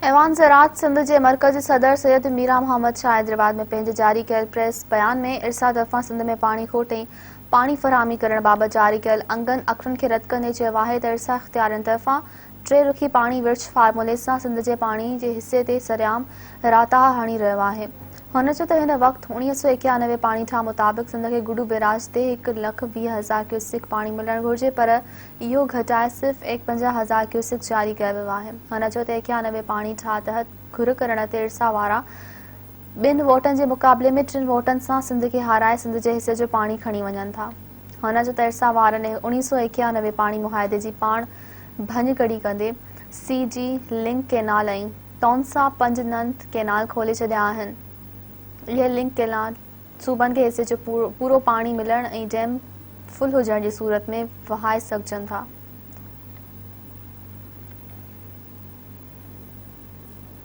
ايوان زراعت سنڌ جي مرڪزي صدر سيد ميران محمد شاهه حيدرآباد ۾ پنهنجي جاري ڪيل پريس بيان ۾ ارسا طرفان سنڌ ۾ پاڻي کوٽ ۽ پاڻي فراهمي ڪرڻ بابت جاري ڪيل انگن اکرن کي رد ڪندي چيو آهي ته ارسا اختيارين طرفان ٽي رخي پاڻي ورڇ فارمولي سان سنڌ جي پاڻي جي حصي تي سرعام راتاها هڻي رهيو آهي. هن چيو ته هن وقت 1991 پاڻي ٺاهه مطابق سنڌ کي گڊو بئراج تي 1,20,000 ڪيوسڪ پاڻي ملڻ گهرجي پر اهو گهٽائي صرف 51 هزار ڪيوسڪ جاري ڪيو ويو آهي. هن چيو ته 91 پاڻي ٺاهه تحت گهر ڪرڻ تي ارسا وارا ٻن ووٽن جي مقابلي ۾ ٽن ووٽن سان سنڌ کي هارائي سنڌ جي حصي جو پاڻي کڻي وڃن ٿا. هن چيو ته ارسا وارن 1991 پاڻي معاهدي جي پاڻ ڀڃڪڙي ڪندي سي جي لنڪ ڪينال ۽ تونسا پنج نند ڪينال کولي ڇڏيا آهن. اهي لنڪ ڪينال صوبن کي حصي جو پورو پاڻي ملڻ ۽ ڊيم فل هجڻ جي صورت ۾ وهائي سگهجن ٿا.